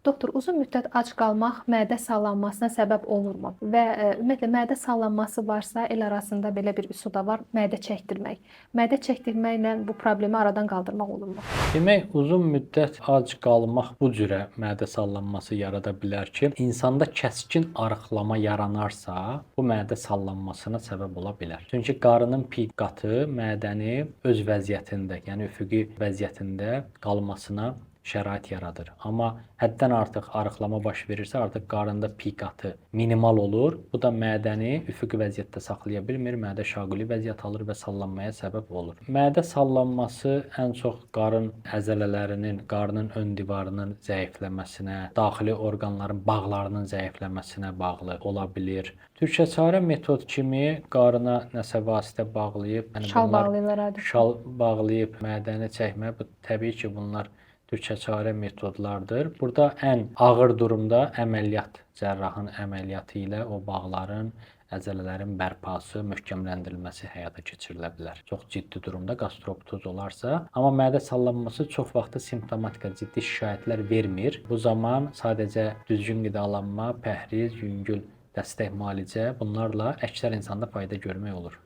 Doktor, uzun müddət ac qalmaq mədə sallanmasına səbəb olurmu? Və ümumiyyətlə mədə sallanması varsa, el arasında belə bir üsul da var, mədə çəkdirmək. Mədə çəkdirməklə bu problemi aradan qaldırmaq olurmu? Demək, uzun müddət ac qalmaq bu cürə mədə sallanması yarada bilər ki, insanda kəskin arıqlama yaranarsa, bu mədə sallanmasına səbəb ola bilər. Çünki qarının pi qatı mədəni öz vəziyyətində, yəni üfüqi vəziyyətində qalmasına şərait yaradır. Amma həddən artıq arıqlama baş verirsə, artıq qarında pi qatı minimal olur. Bu da mədəni üfüqi vəziyyətdə saxlaya bilmir, mədə şaquli vəziyyət alır və sallanmaya səbəb olur. Mədə sallanması ən çox qarın əzələlərinin, qarnın ön divarının zəifləməsinə, daxili orqanların bağlarının zəifləməsinə bağlı ola bilir. Türkəçarə metod kimi qarına nəsə vasitə bağlayıb, yəni Şal bunlar bağlayırlar adətən. Şal bağlayıb mədəni çəkmə, bu təbii ki, bunlar türkəçarə metodlardır. Burada ən ağır durumda əməliyyat, cərrahın əməliyyatı ilə o bağların, əzələlərin bərpası, möhkəmləndirilməsi həyata keçirilə bilər. Çox ciddi durumda qastroptoz olarsa, amma mədə sallanması çox vaxtı simptomatika, ciddi şikayətlər vermir. Bu zaman sadəcə düzgün qidalanma, pəhriz, yüngül dəstək müalicə, bunlarla əksər insanda fayda görmək olur.